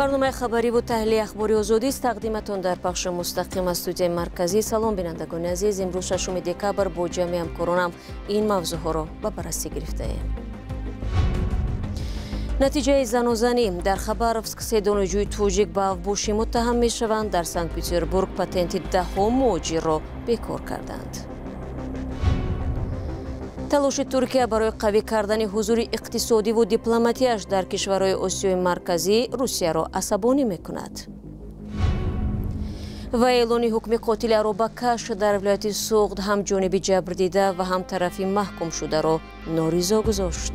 Барномаи хабариву таҳлили Ахбори Озодист тақдиматон дар пахши мустақим аз студияи марказӣ. Салом, бинандагони азиз. Имрӯз 6 декабр бо ҷамъи ҳамкоронам ин мавзӯъҳоро ба баррасӣ гирифтаем. Натиҷаи занозанӣ дар Хабаровск се донишҷӯи тоҷик ба авбошӣ муттаҳам мешаванд. Дар Санкт-Петербург патенти даҳҳо муҳоҷирро бекор карданд. Талоши Туркия барои қавӣ кардани ҳузури иқтисодиву дипломатияш дар кишварҳои Осиёи Марказӣ Русияро асабонӣ мекунад. Ва эълони ҳукми қотили аробакаш дар вилояти Суғд ҳам ҷониби ҷабрдида ва ҳам тарафи маҳкумшударо норизо гузошт.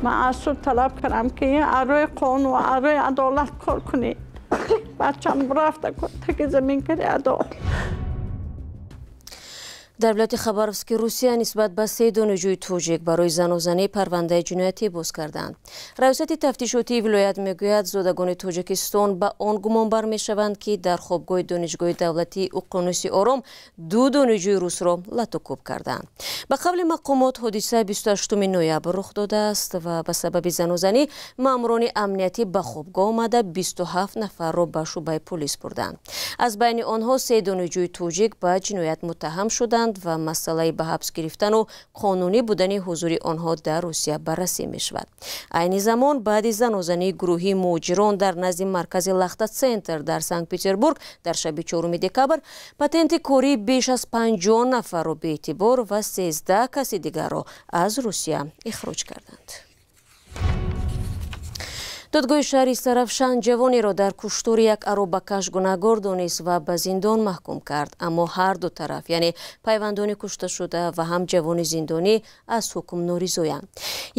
Ман аз суд талаб кардам, ки арӯи қонун, арӯи адолат кор кунӣ. Бачам рафта таги замин карди адолат. Дар вилояти Хабаровски Русия нисбат ба се донишҷӯи тоҷик барои занозанӣ парвандаи ҷиноятӣ боз карданд. Раёсати тафтишотии вилоят мегӯяд, зодагони Тоҷикистон ба он гумонбар мешаванд, ки дар хобгоҳи Донишгоҳи давлатии Уқёнуси Ором ду донишҷӯи русро латукӯб карданд. Ба қавли мақомот, ҳодиса 28 ноябр рух додааст ва ба сабаби занозанӣ маъмурони амниятӣ ба хобгоҳ омада 27 нафарро ба шӯъбаи полис бурданд. Аз байни онҳо се донишҷӯи тоҷик ба ҷиноят муттаҳам шуданд ва масъалаи ба ҳабс гирифтану қонунӣ будани ҳузури онҳо дар Русия баррасӣ мешавад. Айни замон баъди занозании гурӯҳии муҳоҷирон дар назди маркази Лахта Центр дар Санкт-Петербург дар шаби 4 декабр патенти кории беш аз 50 нафарро беэътибор ва 13 каси дигарро аз Русия ихроҷ карданд. Додгоҳи шаҳри Истаравшан ҷавонеро дар куштори як аробакаш гунаҳгор донист ва ба зиндон маҳкум кард. Аммо ҳар ду тараф, яъне пайвандони кушташуда ва ҳам ҷавони зиндонӣ, аз ҳукм норизоянд.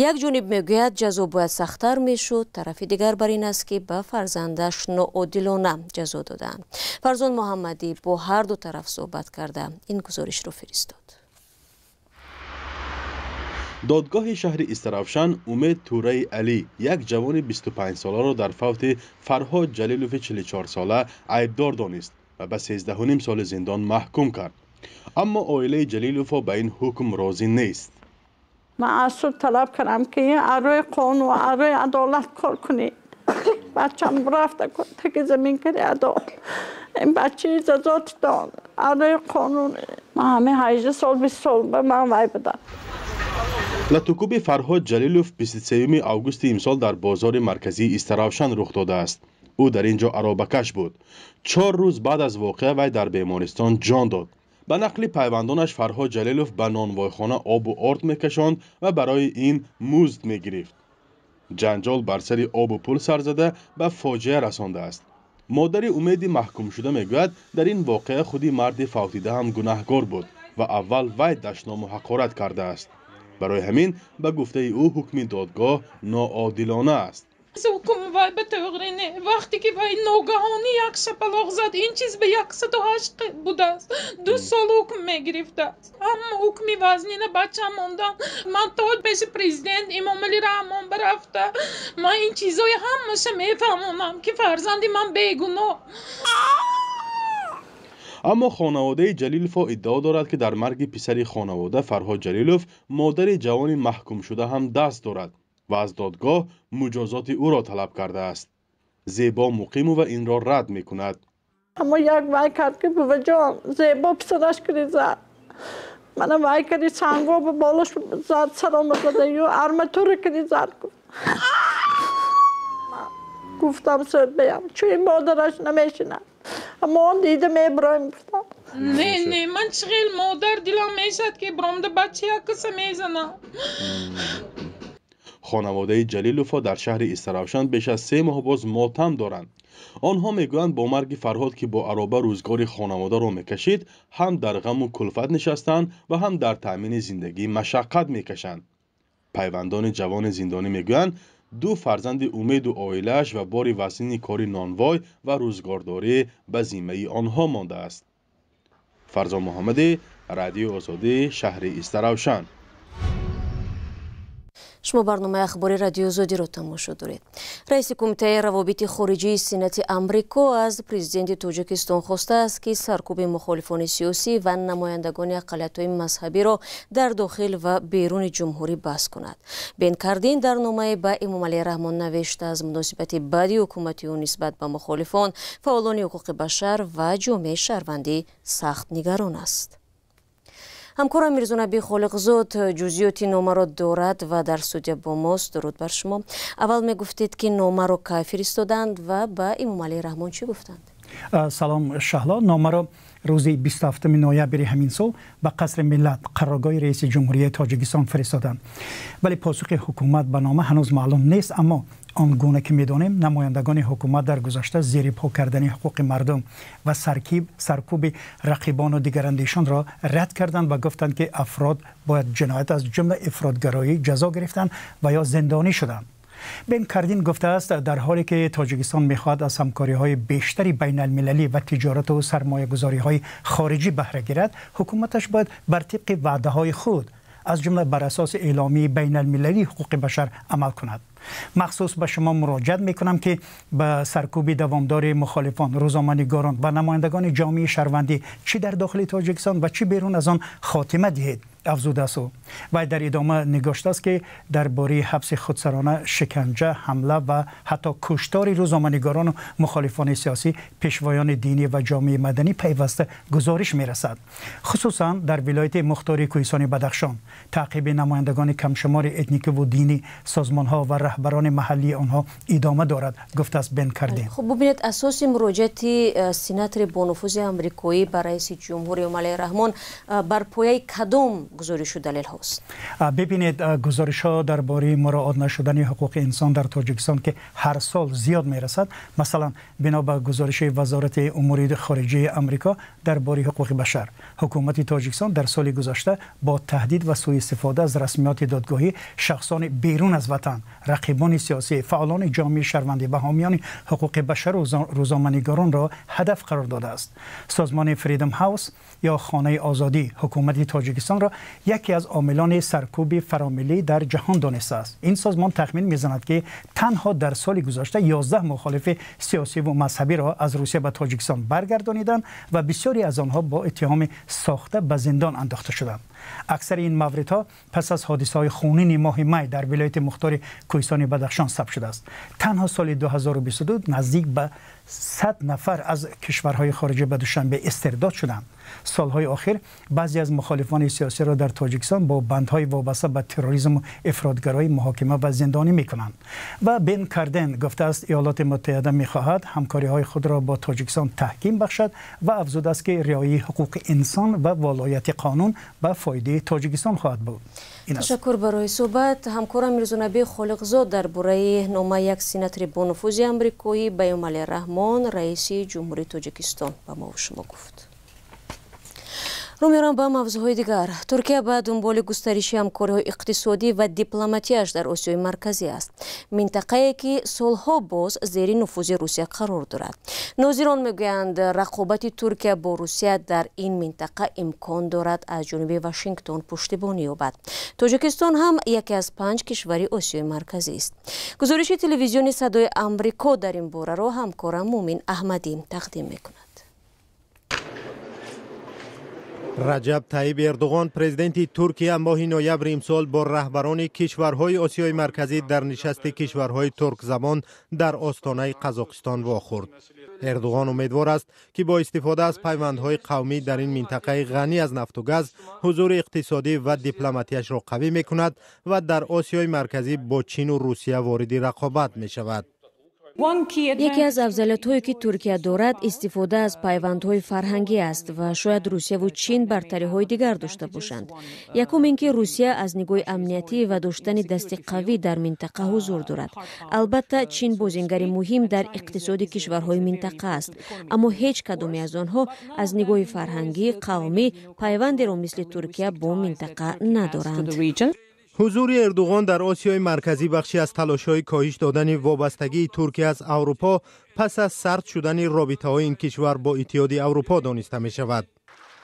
Як ҷониб мегӯяд, ҷазо бояд сахттар мешуд, тарафи дигар бар ин аст, ки ба фарзандаш ноодилона ҷазо доданд. Фарзон Муҳаммадӣ бо ҳар ду тараф суҳбат карда, ин гузоришро фиристод. Додгоҳи шаҳри Истаравшан Умед Тураи Алӣ, як ҷавони 25-соларо дар фавти Фарҳод Ҷалилови 44-сола айбдор донист ва ба 13,5 соли зиндон маҳкум кард. Аммо оилаи Ҷалиловҳо ба ин ҳукм розӣ нест. Ман аз суд талаб кардам, ки арӯи қонун, арӯи адолат кор кунӣ. Бачам рафта таги замин карди адолат. Ин бачаи ҷазо дод арӯи қонун. Ман ҳамин 18 сол, 20 сол ба ман вай будам. Латукӯби Фарҳод Ҷалилов 23 августи имсол дар бозори марказии Истаравшан рух додааст. Ӯ дар ин ҷо аробакаш буд. 4 рӯз баъд аз воқеа вай дар бемористон ҷон дод. Ба нақли пайвандонаш, Фарҳод Ҷалилов ба нонвойхона обу орд мекашонд ва барои ин музд мегирифт. Ҷанҷол бар сари обу пул сар зада ба фоҷиа расондааст. Модари Умеди маҳкумшуда мегӯяд, дар ин воқеа худи марди фавтида ҳам гунаҳгор буд ва аввал вай дашному ҳақорат кардааст. Барои ҳамин, ба гуфтаи ӯ, ҳукми додгоҳ ноодилона аст. Ҳукм вай ба тоғрӣ не. Вақте ки вай ногаҳонӣ як шапалоқ зад, ин чиз ба 108 будааст. 2 сол ҳукм мегирифтааст. Аммо ҳукми вазнина бачам мондан. Ман то пеши президент Эмомалӣ Раҳмон барафта. Ман ин чизои ҳамаша мефаҳмонам, ки фарзанди ман бегуноҳ. Аммо хонаводаи Ҷалиловҳо иддао дорад, ки дар марги писари хонавода Фарҳод Ҷалилов модари ҷавони маҳкумшуда ҳам даст дорад ва аз додгоҳ муҷозоти ӯро талаб кардааст. Зебо Муқимова инро рад мекунад. Аммо як вай кард, ки буваҷон, Зебо писараш кири зад. Мана вай карди, санго ба болош зад, сарома зада, ю арматура кири зад. Гуфтам сӯд беям, чун ин модараш намешинад. Аммо он дида меброем, гуфтам. Не, не, ман чӣ хел модар дилам мешад, ки бромда бача як каса мезанам. Хонаводаи Ҷалиловҳо дар шаҳри Истаравшан беш аз 3 моҳ боз мотам доранд. Онҳо мегӯянд, бо марги Фарҳод, ки бо ароба рӯзгори хонаводаро мекашид, ҳам дар ғаму кулфат нишастанд ва ҳам дар таъмини зиндагӣ машаққат мекашанд. Пайвандони ҷавони зиндонӣ мегӯянд, ду фарзанди Умеду оилааш ва бори вазнини кори нонвой ва рӯзгордорӣ ба зиммаи онҳо мондааст. Фарзон Муҳаммадӣ, Радиои Озодӣ, шаҳри Истаравшан. Шумо барномаи ахбори Радиои Озодиро тамошо доред. Раиси Кумитаи равобити хориҷии Сенати Амрико аз президенти Тоҷикистон хостааст, ки саркӯби мухолифони сиёсӣ ва намояндагони ақаллиятҳои мазҳабиро дар дохил ва беруни ҷумҳурӣ бас кунад. Бен Кардин дар номае ба Эмомалӣ Раҳмон навишта, аз муносибати бади ҳукумати ӯ нисбат ба мухолифон, фаъолони ҳуқуқи башар ва ҷомеаи шаҳрвандӣ сахт нигарон аст. Ҳамкорам Мирзонаби Холиқзод ҷузъиёти номаро дорад ва дар студия бо мост. Дуруд бар шумо. Аввал мегуфтед, ки номаро кай фиристоданд ва ба Эмомалӣ Раҳмон чӣ гуфтанд? Салом, Шаҳло. Номаро рӯзи 27 ноябри ҳамин сол ба Қасри Миллат, қароргоҳи раиси ҷумҳурияи Тоҷикистон фиристоданд, вале посухи ҳукумат ба нома ҳанӯз маълум нест. Аммо он гуна ки медонем, намояндагони ҳукумат дар гузашта зери по кардани ҳуқуқи мардум ва саркӯби рақибону дигарандешонро рад карданд ва гуфтанд, ки афрод бояд ҷиноят, аз ҷумла ифротгароӣ, ҷазо гирифтанд ва ё зиндонӣ шуданд. Бен Кардин гуфтааст, дар ҳоле ки Тоҷикистон мехоҳад аз ҳамкориҳои бештари байналмилалӣ ва тиҷорату сармоягузориҳои хориҷӣ баҳра гирад, ҳукуматаш бояд бар тибқи ваъдаҳои худ, аз ҷумла бар асоси эъломияи байналмилалии ҳуқуқи башар, амал кунад. Махсус ба шумо муроҷиат мекунам, ки ба саркӯби давомдори мухолифон, рӯзноманигорон ва намояндагони ҷомеаи шаҳрвандӣ чӣ дар дохили Тоҷикистон ва чӣ берун аз он хотима диҳед, афзудааст ӯ. Вай дар идома нигоштааст, ки дар бораи ҳабси худсарона, шиканҷа, ҳамла ва ҳатто куштори рӯзноманигорону мухолифони сиёсӣ, пешвоёни динӣ ва ҷомеаи маданӣ пайваста гузориш мерасад, хусусан дар вилояти мухтори Кӯҳистони Бадахшон. Таъқиби намояндагони камшумори этникиву динӣ, созмонҳо ва раҳбарони маҳаллии онҳо идома дорад, гуфтааст Бен Кардин. Хуб, бубинед, асоси муроҷиати сенатори бонуфузи амрикоӣ ба раиси ҷумҳур Эмомалӣ Раҳмон бар пояи кадом гузоришу далелҳост? Бибинед, гузоришҳо дар бораи муроат нашудани ҳуқуқи инсон дар Тоҷикистон, ки ҳар сол зиёд мерасад. Масалан, бино ба гузориши Вазорати умури хориҷии Амрико дар бораи ҳуқуқи башар, ҳукумати Тоҷикистон дар соли гузашта бо таҳдид ва сӯистифода аз расмиёти додгоҳӣ шахсони берун аз ватан, рақибони сиёсӣ, фаъолони ҷомеаи шаҳрвандӣ ва ҳомиёни ҳуқуқи башару рӯзноманигоронро ҳадаф қарор додааст. Созмони Фридом Ҳаус ё Хонаи Озодӣ ҳукумати Тоҷикистонро яке аз омилони саркӯби фаромиллӣ дар ҷаҳон донистааст. Ин созмон тахмин мезанад, ки танҳо дар соли гузашта 11 мухолифи сиёсиву мазҳабиро аз Русия ба Тоҷикистон баргардониданд ва бисёре аз онҳо бо иттиҳоми сохта ба зиндон андохта шуданд. Аксари ин мавридҳо пас аз ҳодисаҳои хунини моҳи май дар вилояти мухтори Кӯҳистони Бадахшон сабт шудааст. Танҳо соли 2022 наздик ба 100 нафар аз кишварҳои хориҷӣ ба Душанбе истирдод шуданд. Солҳои охир баъзе аз мухолифони сиёсиро дар Тоҷикистон бо бандҳои вобаста ба терроризму ифротгароӣ муҳокима ва зиндонӣ мекунанд. Ва Бен Карден гуфтааст, Иёлоти Муттаҳида мехоҳад ҳамкориҳои худро бо Тоҷикистон таҳким бахшад ва афзудааст, ки риояи ҳуқуқи инсон ва волояти қонун ба фоидаи Тоҷикистон хоҳад буд. Ташаккур барои суҳбат. Ҳамкорам Мирзонаби Холиқзод дар бораи номаи як сенатори бонуфузи амрикоӣ ба Эмомалӣ Раҳмон, раиси ҷумҳурии Тоҷикистон, ба мову шумо гуфт. Рӯ меорам ба мавзӯъҳои дигар. Туркия ба дунболи густариши ҳамкориҳои иқтисодӣ ва дипломатияш дар Осиёи Марказӣ аст, минтақае ки солҳо боз зери нуфузи Русия қарор дорад. Нозирон мегӯянд, рақобати Туркия бо Русия дар ин минтақа имкон дорад аз ҷониби Вашингтон пуштибонӣ ёбад. Тоҷикистон ҳам яке аз панҷ кишвари Осиёи Марказӣ аст. Гузориши телевизиони Садои Амрико дар ин бораро ҳамкорам Мумин Аҳмадӣ тақдим мекунад. Раҷаб Таиб Эрдуғон, президенти Туркия, моҳи ноябри имсол бо раҳбарони кишварҳои Осиёи Марказӣ дар нишасти кишварҳои туркзабон дар остонаи Қазоқистон вохӯрд. Эрдуғон умедвор аст, ки бо истифода аз пайвандҳои қавмӣ дар ин минтақаи ғанӣ аз нафту газ ҳузури иқтисодӣ ва дипломатияшро қавӣ мекунад ва дар Осиёи Марказӣ бо Чину Русия вориди рақобат мешавад. Яке аз афзалиятҳое, ки Туркия дорад, истифода аз пайвандҳои фарҳангӣ аст ва шояд Русияву Чин бартариҳои дигар дошта бошанд. Якум ин ки Русия аз нигоҳи амниятӣ ва доштани дасти қавӣ дар минтақа ҳузур дорад. Албатта, Чин бозингари муҳим дар иқтисоди кишварҳои минтақа аст, аммо ҳеҷ кадоме аз онҳо аз нигоҳи фарҳангӣ, қавмӣ пайвандеро мисли Туркия бо минтақа надоранд. Ҳузури Эрдуғон дар Осиёи Марказӣ бахши аз талошҳои коҳиш додани вобастагии Туркия аз Аврупо пас аз сард шудани робитаҳои ин кишвар бо Иттиҳоди Аврупо дониста мешавад.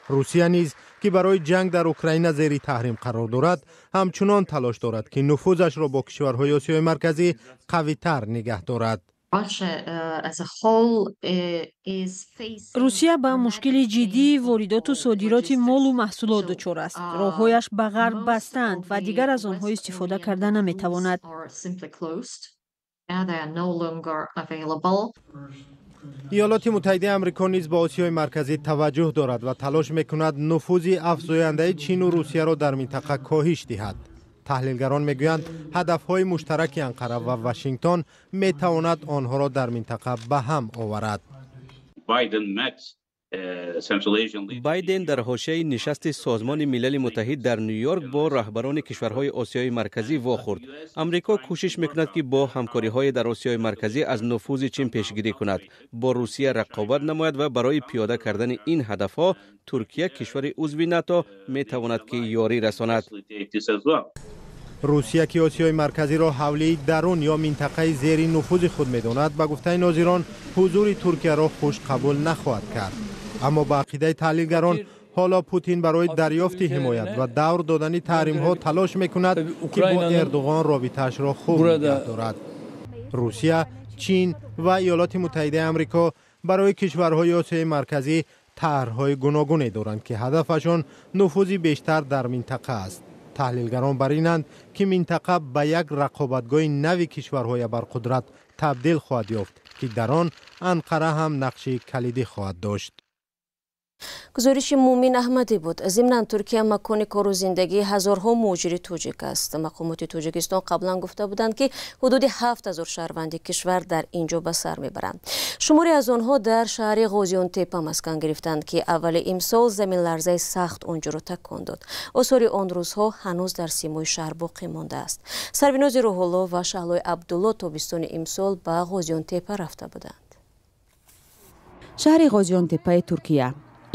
Русия низ, ки барои ҷанг дар Украина зери таҳрим қарор дорад, ҳамчунон талош дорад, ки нуфузашро бо кишварҳои Осиёи Марказӣ қавитар нигаҳ дорад. Русия ба мушкили ҷиддии воридоту содироти молу маҳсулот дучор аст. Роҳҳояш ба ғарб бастаанд ва дигар аз онҳо истифода карда наметавонад. Иёлоти Муттаҳидаи Амрико низ ба Осиёи Марказӣ таваҷҷӯҳ дорад ва талош мекунад нуфузи афзояндаи Чину Русияро дар минтақа коҳиш диҳад. Таҳлилгарон мегӯянд, ҳадафҳои муштараки Анқара ва Вашингтон метавонад онҳоро дар минтақа ба ҳам оварад. Байден дар ҳошияи нишасти Созмони Милали Муттаҳид дар Нью-Йорк бо раҳбарони кишварҳои Осиёи Марказӣ вохӯрд. Амрико кӯшиш мекунад, ки бо ҳамкориҳое дар Осиёи Марказӣ аз нуфузи Чин пешгирӣ кунад, бо Русия рақобат намояд ва барои пиёда кардани ин ҳадафҳо Туркия, кишвари узви НАТО, метавонад ки ёрӣ расонад. Русия, ки Осиёи Марказиро ҳавлии дарун ё минтақаи зери нуфузи худ медонад, ба гуфтаи нозирон, ҳузури Туркияро хуш қабул нахоҳад кард. Аммо ба ақидаи таҳлилгарон, ҳоло Путин барои дарёфти ҳимоят ва давр додани таҳримҳо талош мекунад, ки бо Эрдоғон робитаашро хуб нигаҳ дорад. Русия, Чин ва Иёлоти Муттаҳидаи Амрико барои кишварҳои Осиёи Марказӣ тарҳҳои гуногуне доранд, ки ҳадафашон нуфузи бештар дар минтақа аст. Таҳлилгарон бар инанд, ки минтақа ба як рақобатгоҳи нави кишварҳои абарқудрат табдил хоҳад ёфт, ки дар он Анқара ҳам нақши калидӣ хоҳад дошт. Гузориши Мумин Аҳмадӣ буд. Зимнан Туркия макони кору зиндагии ҳазорҳо муҳоҷири тоҷик аст. Мақомоти Тоҷикистон қаблан гуфта буданд, ки ҳудуди 7000 шаҳрванди кишвар дар ин ҷо ба сар мебаранд. Шумори аз онҳо дар шаҳри Ғозионтепа маскан гирифтанд, ки аввали имсол заминларзаи сахт онҷоро такон дод. Осори он рӯзҳо ҳанӯз дар симои шаҳр боқӣ мондааст. Сарвинози Рӯҳулло ва Шаҳлои Абдулло тобистони имсол ба Ғозионтепа рафта буданд. Шаҳри Ғозионтепаи Туркия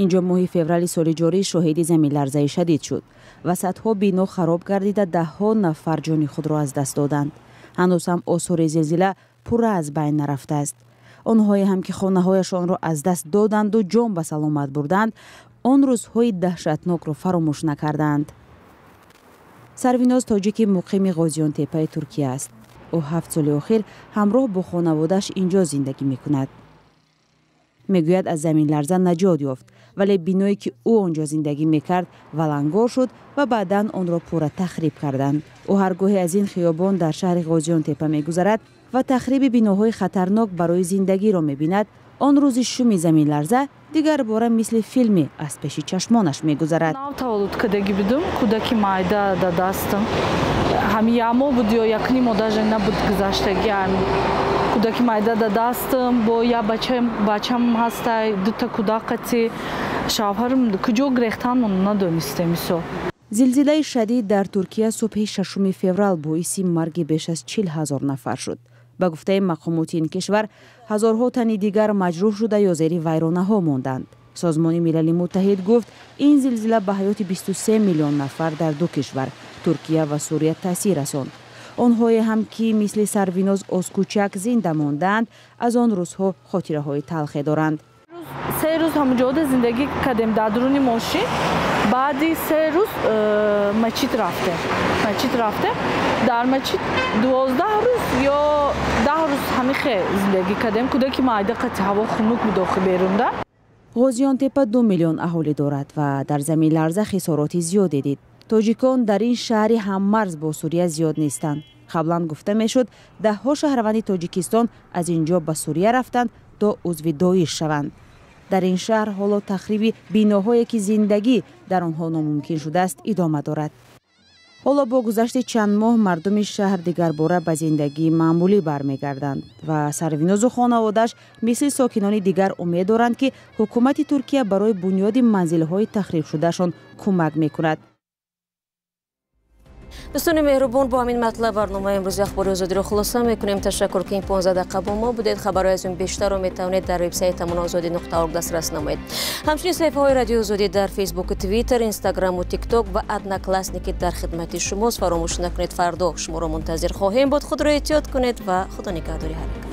инҷо моҳи феврали соли ҷорӣ шоҳиди заминларзаи шадид шуд ва садҳо бино хароб гардида, даҳҳо нафар ҷони худро аз даст доданд. Ҳанӯз ҳам осори зилзила пурра аз байн нарафтааст. Онҳое ҳам ки хонаҳояшонро аз даст доданду ҷон ба саломат бурданд, он рӯзҳои даҳшатнокро фаромӯш накарданд. Сарвиноз тоҷики муқими Ғозионтепаи Туркия аст. Ӯ 7 соли охир ҳамроҳ бо хонаводааш инҷо зиндагӣ мекунад. Мегӯяд, аз заминларза наҷот ёфт, вале биное ки ӯ он ҷо зиндагӣ мекард, валангор шуд ва баъдан онро пурра тахриб карданд. Ӯ ҳар гоҳе аз ин хиёбон дар шаҳри Ғозионтепа мегузарад ва тахриби биноҳои хатарнок барои зиндагиро мебинад, он рӯзи шуми заминларза дигар бора мисли филме аз пеши чашмонаш мегузарад. Нав таваллуд кардагӣ будум, кӯдаки майда да дастам. Ҳами ямо буд ё якнимо даже набуд гузаштагӣ. Кӯдаки майда да дастам, бо я бачам ҳастай, дута кӯдакати шавҳарам куҷо гирехтанмон надонистем исо. Зилзилаи шадид дар Туркия субҳи 6 феврал боиси марги беш аз 40 000 нафар шуд. Ба гуфтаи мақомоти ин кишвар, ҳазорҳо тани дигар маҷрӯҳ шуда ё зери вайронаҳо монданд. Созмони Милали Муттаҳид гуфт, ин зилзила ба ҳаёти 23 миллион нафар дар ду кишвар, Туркия ва Сурия, таъсир расонд. Онҳое ҳам ки мисли Сарвиноз Озкучак зинда мондаанд, аз он рӯзҳо хотираҳои талхе доранд. 3 рӯз ҳамҷода зиндагӣ кардем дар дуруни мошин. Баъди 3 рӯз мачид рафтем. Мачид рафтем. Дар мачид 12 рӯз ё 10 рӯз ҳамихе зиндагӣ кардем. Кӯдаки майда қати ҳаво хунук буд охи берунда. Ғозионтепа 2 миллион аҳолӣ дорад ва дар заминларза хисороти зиёде дид. Тоҷикон дар ин шаҳри ҳаммарз бо Сурия зиёд нестанд. Қаблан гуфта мешуд, даҳҳо шаҳрванди Тоҷикистон аз ин ҷо ба Сурия рафтанд то узви Доиш шаванд. Дар ин шаҳр ҳоло тахриби биноҳое ки зиндагӣ дар онҳо номумкин шудааст, идома дорад. Ҳоло бо гузашти чанд моҳ мардуми шаҳр дигарбора ба зиндагии маъмулӣ бармегарданд ва Сарвинозу хонаводааш мисли сокинони дигар умед доранд, ки ҳукумати Туркия барои бунёди манзилҳои тахрибшудаашон кӯмак мекунад. Дӯстони меҳрубон, бо ҳамин матлаб барномаи имрӯзи Ахбори Озодиро хулоса мекунем. Ташаккур, ки ин 15 дақиқа бо мо будед. Хабарҳои аз ин бештарро метавонед дар вебсайтамон озодӣ.орг дастрас намоед. Ҳамчунин саҳифаҳои Радиои Озодӣ дар Фейсбуку, Твиттер, Инстаграму, Тикток ва Одноклассники дар хидмати шумост. Фаромӯш накунед, фардо шуморо мунтазир хоҳем буд. Худро эҳтиёт кунед ва Худо нигаҳдори ҳар як.